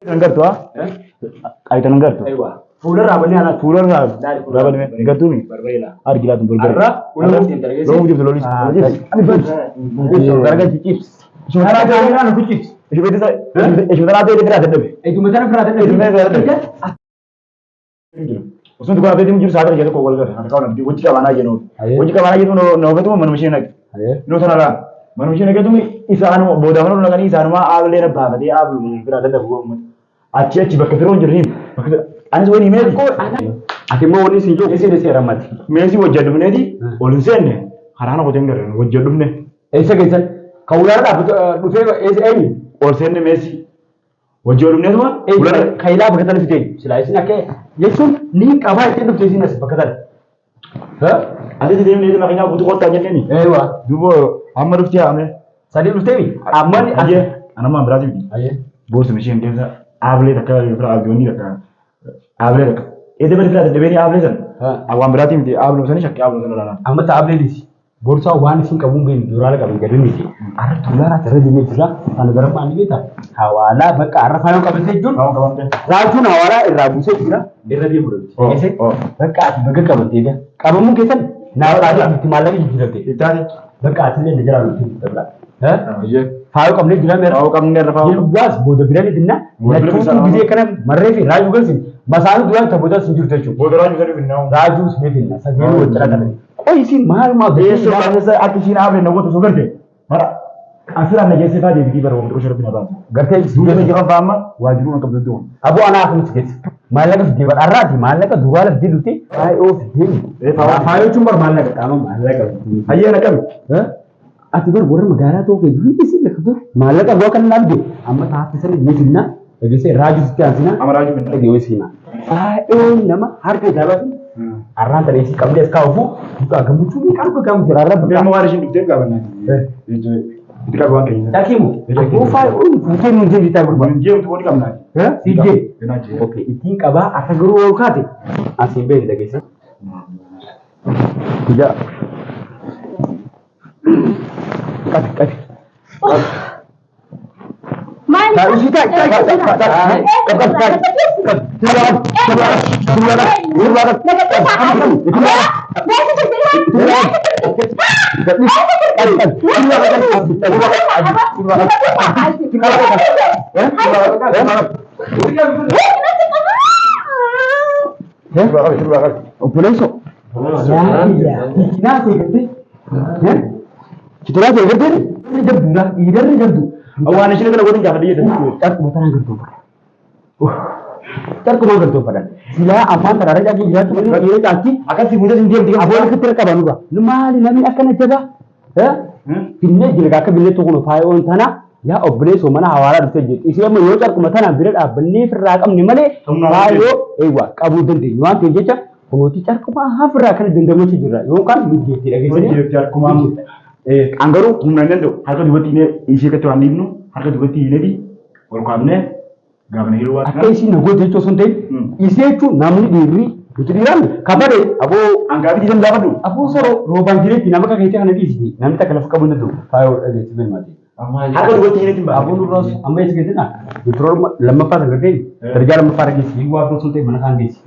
Nan gartuu haa? Qaayita nan gartuu? Aywa. Fuularraa bannee alaa. Fuularraa Laali raabanii hin gartuumi? Barbareela. Argi laatu barbaree. Arra uloo deemta dhageesse. Loon jirtu loolis. Ani bari. Garagalchi cibs. Karaa gaariidhaan nu cibsi. Ishuma tanaa ta'e firaa dadhabe. Ejuma tana firaa dadhabe. Ejuma tana firaa dadhabe. Osoo dukkaana ta'e jiru sa'aatii keessa tokko wal gara. Harka waan abdii hojii qabaanaa jennu. Hojii qabaanaa jennu na hubatu manuma ishee naqe. Noo sana laa. Manuma ishee naqetu isaanuma booda mana naqanii isaanuma aabilee na baafatee aabilu firaa dadhabu uummata. Achi achi bakka firoon jiru hin. Anis wani meeti. Ati immoo wanni isin jiru isin seera mati. Meesii wajjin dhufneeti ol hin seenne karaa na qoteen gara wajjin dhufne. Eessa geessan? Kan ulaara dhufee eessa eenyu? Ol seenne meesii wajjin dhufneetuma. Kaayilaa bakka tana fidee silaa isin akka jechuun ni qabaa ittiin dhufte isin as bakka tana. Ati deemnee makiinaa guutuu kottaa jenneeni. Eewa. Duuba amma dhuftee haame. Sadii dhuftee mi? Amma ni Ajee anammaan biraati miti. Boosuma isheen keessa aabilee takka fira abdiiwwan takka aabilee takka. Eedda bari firaa dadhabeenii aabilee sana. Waan biraati miti aabiluma sanii shakkii aabiluma sana ilaalaa. Amma ta'a dhiisi. Borsaa waan isin qabuun beeknu duraala qaban gadi miti. Arra duraala irra deemee jira. Kana gara maal beektaa? Hawaalaa bakka arra faayoo qabate jechuun Waan qabamte. raajuun hawaalaa irraa buusee jira. Irra deemu dhabde. Bakka ati bakka qabattee jira. Qabamuun keessan naa itti maallaqa jijjiiramte. Ittaati. Bakka ati illee jira nuti dabala. Faayoo qabnee jira meera. Faayoo qabnee irra faayoo. Yerwaas booda bira ni finna. Booda bira Lachuutu gisee kana marree fi raajuu galsin. Masaanuu duraan taphoota sin jirtu jechuudha. Booda raajuu sanii finna. Raajuu sin finna. Sadeen wal cina kana. Qoy isin maal maal Eessoo qabeessa akka ishiin aabilee na gootu osoo garte. Mara asirraan na geessee faa deebitii bara wanta osoo rabbi na baasa. Gartee Duuba jira faama waajjiruu na qabdu duuba. Aboo anaa akkamitti geesse? Maallaqa fidee bara har'aati maallaqa duraa fidee dhufte faayoo fidee. Faayoo jechuun bara maallaqa qaama maallaqa. Hayyee na qabi. Ati bar warra magaalaa ta'uu kee durii isin beektu maallaqa bu'aa kan naaf jedhu amma taasisan ni finna dhageessee raajuu sitti aansina Amma raajuu finna. dhagee sina. Faayoon nama harka isaa baasu har'aan tana isii qabdee as kaa'ufu duukaa gammachuu ni qabu gammachuu har'a Mee amma waan ishiin dhuftee gaafannaa. Itti qabu waan keenya. Dhakimu aboo faayoon fuutee nuun deebitaa gurbaa. Hin deemtu wani qabnaa. Si jee. Okay, ittiin qabaa akka garuu ol kaate asiin beekni dhageesse. Ija. Qabi qabi. Maali? Taa'u taa'u taa'u taa'u taa'u. Qabi qabi qabi. Obboleessoo. Fitinaa ta'e gartee. Fitinaa ta'e gartee. Dhiirri jabduudha. Dhiirri jabdu. Waan isheen kana godhin gaafa dhiyeessan. Carquma tanaan gartoonfadha. Carquma gartoonfadha. Silaa ammaan tana ragaa jiraachuu dhiira caatti. Akkasii fuutee hin deemti. Aboon akkatti rakkaba nuga. Maali namni akkana jaba? Binnee jira akka binnee tokko faayoon tana yaa obboleessoo mana hawaalaa dhuftee jirti. Ishee amma yoo carquma tanaan bira dhaabbannee firraa qabne malee faayoo eewwa qabuu dandeenyu waan ta'eef jecha kunuuti carquma hafirraa kana dandamachuu jirra yookaan mijjeetti dhageessanii. Mijjeetti harkumaa. An garuu humna hin danda'u. Harka duubatti hiinee ishee akkatti waan dhiibnu harka duubatti hiineeti ol kaafnee gaafa na hiruu waan Akka isiin na goote jechuu osoo hin ta'in isee jechuun namni dhiirri nuti dhiiraan kabade aboo An gaafii dhiisan gaafadhu. aboo soro roobaan jireetti nama akka keetii kana dhiisiti namni takka lafa qabuu hin danda'u faayoo dhageessi bilmaati. Harka duubatti hiineeti hin baafne. Aboo nurraas amma eessa geessinaa? Nuti lammaffaa kan gartee darajaa lammaffaa irra geessi waa osoo hin ta'in mana kaan geessi.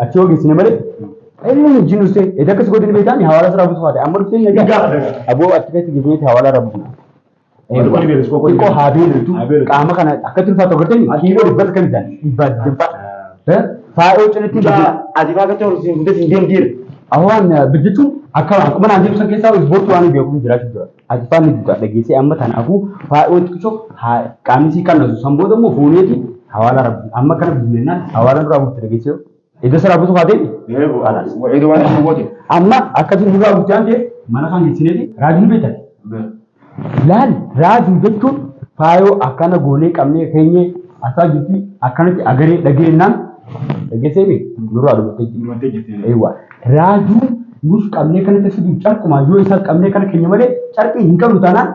Achi yoo geessine malee inni jinus ta'e edda akkas godhani beektaan hawaala sirraa buusu faate amma dhuftee nagaa. Aboo achi keessa geessineeti hawaala irraa buufna. Xiqqoo haa beeltu qaama kana akkatti ulfaatu agartee kiiloo dhibbata kan bitan dhibbaa digdamfaa. Faayoo cinatti Ati faa akkatti ol siin fuutee siin deemtiira. Awwaan jechuun akka akkuma naan jedhu san keessaa ispoortii waan beekuuf jiraachuu jira. Ati faan ni duuta dhageessee amma kanaafuu faayoo xiqqoo qaamni sii qal'atu san booda immoo fuuneeti hawaala rabbi amma kana buufnennaan hawaala duraa buufte dhageessee iddoo saraa buusu kaatee Eedoo waan isheen goote. amma akkasiin duraa buufte waan ta'eef mana kan geessineeti raajuun beektan. Laal raajuu jechuun faayoo akkana goonee qabnee keenyee asaa jirti akkanatti agaree dhageenyaan dhageessee nurraa dhumattee jirti. Dhumattee jirti. Eewwa raajuun nus qabnee kanatti fidu carquma yoo isaa qabnee kana keenya malee carqii hin qabnu taanaan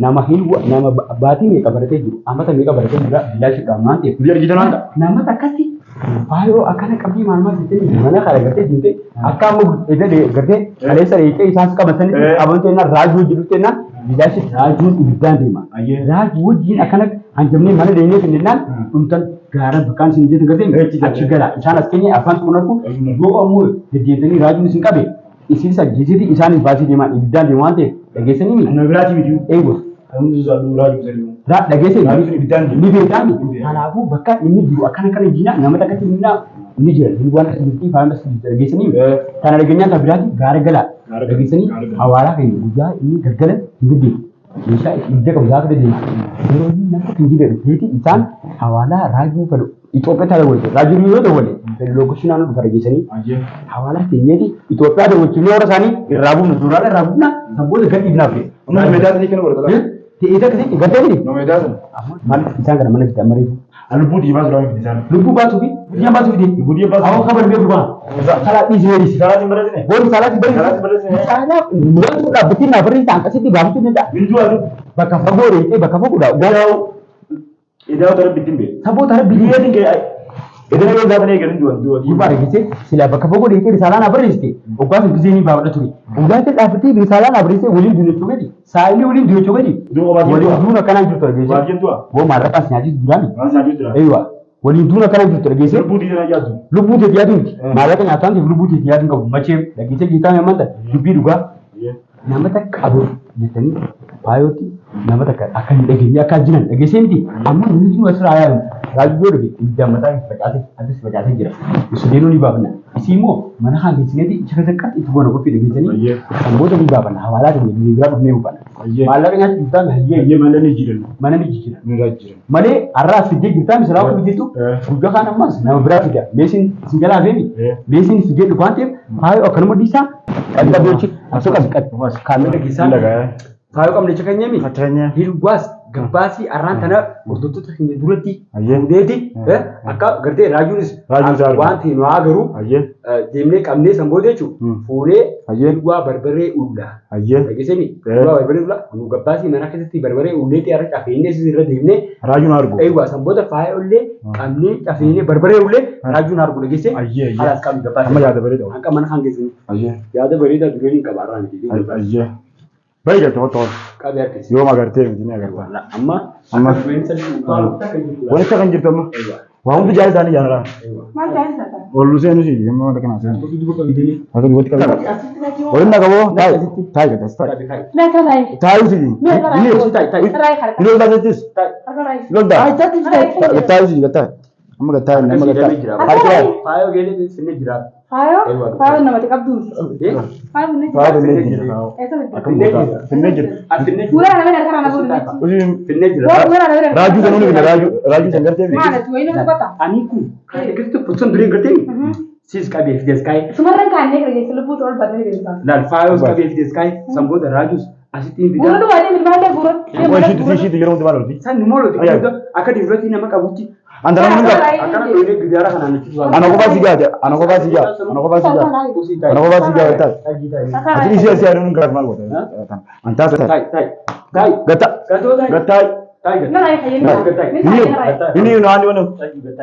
nama hin nama baatii meeqa baratee jiru amata meeqa baratee jira bilaashii waan ta'eef. Biyya argitan waan ta'a. Nama akkasi faayoo akkana qabdii maal maal jettee mana kana gartee deemtee akka amma edda gartee kaleessa dheeqee isaas qabatanii qabatanii raajuu hojii dhuftee naan bilaashii raajuun ibiddaan deema. Raajuu wajjin akkana hanjamnee mana deemnee finnaan dhumtan. Gaara bakkaan isin jettan gartee achi gala. Isaan as keenya afaan tokko narku yoo ammoo deddeebitanii raajuun isin qabe isinis ajjeesiti isaanis baasii deemaan ibiddaan deemu waan ta'eef dhageessanii mi? Nama biraatii miti. Eegwa. Namni zuuzaa raajuu sanii. Dhageessanii Raajuu sun ibiddaan deemu. ni beekami. Kanaafuu bakka inni jiru akkana kana jina nama takkatti inni ni jira. Inni waan asii jirti faana asii jirti dhageessanii. Kana dhageenyaan kan biraati gaara galaa. Gaara gala. Dhageessanii Gaara gala. hawaalaa keenya guyyaa inni galgala hin deddeebi'u. Meeshaa ibidda qabu gaafa deddeebi'u. Yeroo inni nama kan jiru dhufeeti isaan hawaalaa raajuu fedhu. Itoophiyaa dawwalte raajuu yoo dawwale lookosii naannoo dhufa dhageessanii. Hawaalaa keenyatti Itoophiyaa dawwachiifnee warra isaanii irraa buufna suuraa irraa buufna sanboota gad dhiifnaaf. Nama meedaa sanii kana godhata. Ta'ee akkasii gartee Nama meedaa sana. Maaliif isaan kana mana jiran mareefu? Lubbuu diimaa suuraa miti isaan. Lubbuu baasuu fi guyyaan baasuu fi Lubbuu diimaa baasuu. Awwa kabar beeku baa. Salaa dhiisee dhiisi. Salaatiin barreessine. Boru salaatti Salaatti barreessine. Salaa muraasni dhaabbatee naa barreessa akkasitti baafachuu danda'a. Mintuu ati. Bakka fagoo reetee bakka fagoodha. Idaa'u. Idaa'u tara bittin bee. Saboota rabbi Biyyeetiin kee. Idan yoo gaafa eegalan du'an du'an. Gurbaa argite silaa bakka fagoo reetee risaalaa naa barreessite oggaa sun gisee ni baafadha ture. Oggaa dhaabbatee risaalaa naa barreessite waliin duunachuu gadi. Saayilii waliin duunachuu gadi. Du'a baay'ee Waliin du'a. duuna akkanaan jirtu argeesse. Baay'ee du'a. Boo maallaqaas nyaachis jiraami. Waan isaan jirtu. Eeywa waliin duuna akkanaan jirtu argeesse. Lubbuu diimaa yaadu. Lubbuu teeti yaadu miti. Maallaqa nyaataan ta'eef lubbuu teeti yaadu hin qabu. Machee dhageessee jirtaa amanta dubbii dhugaa nama takka qabu jettanii faayootti nama takka akka hin dhageenye akka jiran dhageessee miti. Amma inni jiru asirraa yaadu. Raajuu yoo dhufe ibiddaan mataa isaa facaasee addis facaasee jira. Isudeenuu ni baafna. Isii immoo mana haa geessineeti isa keessatti itti goona qophii dhageessanii. Kan booda ni baafna. Hawaalaa keenya biyya biraa dhufnee hubanna. Maallaqa nyaachuu jirtaan hayyee Hayyee malee ni jiran. mana ni jijjiira. Ni jiran. Malee har'a as fiddee jirtaa misilaa akka bittu guyyaa kaan ammas nama biraa fida. Meeshiin si jalaa feemi. Meeshiin si jedhu waan ta'eef faayoo akkanuma dhiisaa. Qalbii asoo qabi qabi. Kaamera keessaa faayoo qabne achi keenyami. Fakkeenya. Hirwaas gabbaasii arraan tana hordoftoota keenya duratti Hayyee. fuudheeti akka gartee raajuunis Raajuun isaa argu. waan ta'e nu haa garuu Hayyee. deemnee qabnee san booda jechuun fuunee Hayyee. hirwaa barbaree ulla. Hayyee. Dhageessanii hirwaa barbaree ulla nu gabbaasii mana keessatti barbaree ulleetii har'a cafeennee irra deemnee Raajuun argu. Eewwa sanboota faaya ullee qabnee cafeenee barbaree ullee raajuun argu dhageessee Hayyee. Hayyee. halaas qabni gabbaasii. Amma yaada bareeda. Hanqa mana kan geessanii Hayyee. yaada bareedaa dureen hin qaba irraa miti. Hayyee. Baay'ee galtee tola. Qabee harkisi. Yoo magartee miti ni agarta. Amma Amma. akka dureen sadii utaalu takka jirtu. Wanti kan jirtu amma. Eewwa. Waa hundi jaala isaanii jaalala. Eewwa. Maal taasisa? Ol seenuu si gamma wanta kana seenu. Wantoota duuba qabdanii. Akka duubatti qabu. Waliin naqaboo taayi taayi gatas taayi. Qabee kaayi. Mee akka raayi. Taayi si. Mee akka raayi. Taayi taayi. Raayi harka. Iloo taayi Harka raayi. Iloo taayi. Taayi si gataa. Amma gataa amma gataa. Harki raayi. Faayoo geelee sinne jira. Faayoo? Faayoo namatti qabduuti. Faayoo finnee Faayoo jira. finnee jira. Eessa bitte? Akkam goota. Finnee jira. As finne jira. Suuraa nama harka nama godhu. Usi Finne jira. Suuraa nama harka. raajuu sanuun finne raajuu raajuu san gartee Maal ati wayii nama qotta? Ani kun kan akkasitti putuun dureen gartee siis qabee fidees kaayi. Sumarran kaannee gara geessa lubbuutu ol badanii beektaa. Laal faayoos qabee fidees kaayi. Sanboota raajuus asitti hin Guuratu fidaa. baay'ee bilbaalee guuratu. Ishiitu ishiitu yeroo hundi maal olti? San nu mooloti akka dirratti nama qabutti Anta namni qaba. akkana dhoonee gidaara kanaan achi zuwaa. Ana kophaa si gaate ana kophaa si gaate ana kophaa si gaate ana kophaa si gaate taayi. Ati ishee si aduun gaaf maal goota? Antaa sa Taayi taayi taayi. Gata Gatoo taayi. gataa Taayi gataayi. Nara fayyadamu. inni naannoo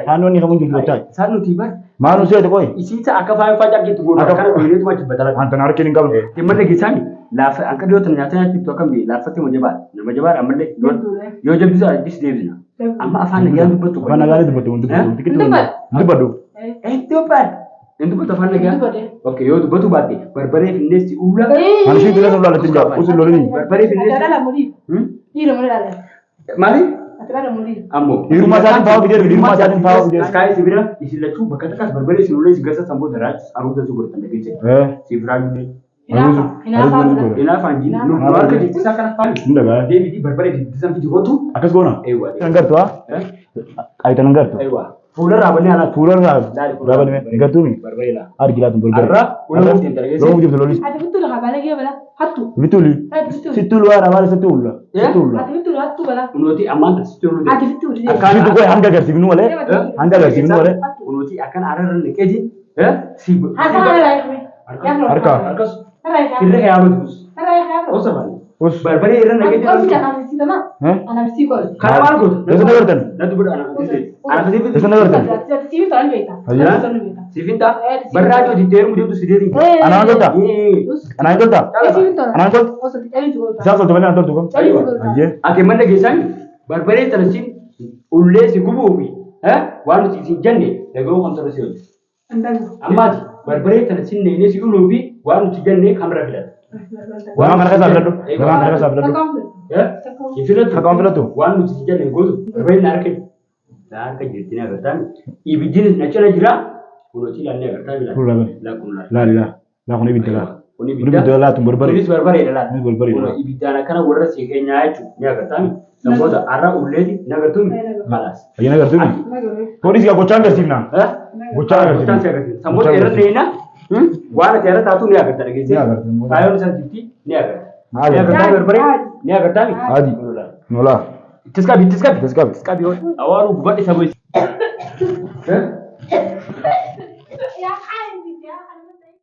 naannoo kamuun jirtu gataa. Isaan nuti bar Maanu seete koi. isiisa akka faaya faaya geettu goonu akkana dhoonee achi badala. Anta harki hin qabne. Dhimma dhageessaan laafa akka dhiyootan nyaata nyaachiftu akkam laaffatti ma jabaadha. Nama jabaadha ammallee yoo jabbisu addis deebisna. Amma afaan nagaa dubbattu. Afaan nagaa dubbatu dubbatu dubbatu. Itoophiyaan hin dubbatu afaan nagaa. Okay yoo dubbatu baatte barbaree finneessi uula. Ani ishee dura sun laalatti jaa usun lolini. Barbaree finneessi. Ati mulii. Dhiira mulii laala. Maali? Ati laala mulii. Ammoo. Dhiirummaa isaatiin faaya fidee dhiirummaa isaatiin faaya fidee. Askaayii sibira isin lachuu bakka takkaas barbaree isin ulee isin garsa samboo daraachis aruuta si godhatan dhageesse. Siif raajulee. Hinaafa. Hinaafa. Hinaafaan jiru. Nu harka jirti isaa kana faani. Hin dhagaa. Deebiitii barbaree fiddisan fidi gootu. Akkas goona. Eewwa. Kan gartu haa? Qayitan hin gartu. Eewwa. Fuularraa bannee alaatti. Fuularraa raabanii hin gartuumi. Barbaree laa. Argi laatu barbaree. Arraa uloo deemta dhageesse. Loon jirtu lolis. Ati bittuu lafa baala gee bala. Hattu. Bittuuli. Ati bittuu. Sittuu luwaa raabaa sittuu ulla. Sittuu ulla. Ati bittuu hattu bala. Kunooti ammaan sitti uluu Ati bittuu. Sittuu koo hanga agarsiifnu malee. Hanga agarsiifnu malee. Kunooti akkana ararra naqeeti. Si. Harka harka. Harka. Harkas. Harka. Irra yaabatu. Harka. Osa baale. Us. Barbaree irra naqeeti. Anabsii qola. Kana maal goota? Eessa dabartan? Natti godha ana fitee. Ana fitee. Eessa dabartan? Siifin ta'a. Barraa jooti deemu deemtu si deetiin. Anaan tolta. Anaan tolta. Anaan tolta. Isaan tolta malee anaan toltu kam? Ayyee. Ati mana keessaan barbaree tanasiin ullee si gubuu fi Waan nuti isin jenne dhaga'uu kan ture si hojii. Ammaati barbaree tana sinneenee si uluu fi waan nuti jenne kamra filata. Lamaan kana keessaa filadhu. Lamaan kana keessaa filadhu. Hin filattu. Takka waan filattu? Waan nuti si jenne gootu barbareen na harka na harka jirti na agartaa ibiddiinis na cina jira kunuuti ilaalni agartaa Kun laala. Laa kun laala. Laali laa. Laa kun ibidda laa. Kun Kun ibidda laa tun barbaree. Kunis barbareedha laata. Kunis barbareedha. Kun ibiddaan akkana warra si keenyaa jechuudha. Ni agartaa mi? Namoota har'a ulleeti ni agartuu mi? Kalaas. Fayyina agartuu mi? Poolisii gaa gochaan agarsiifna. Gochaan Gochaan si agarsiifna. agarsiisa. Sammuu irra deena waan ati irra taatu ni agarta dhageessee. Ni agarta. Faayoon isaan jirti ni agarta. Maali? Ni agartaa barbaree? Ni agartaa mi? Adi. Nolaa. Ittis qabi ittis qabi. Ittis qabi. Ittis qabi hoo. Awaaruu gubadhe saba. Yaa qaali yaa qaali.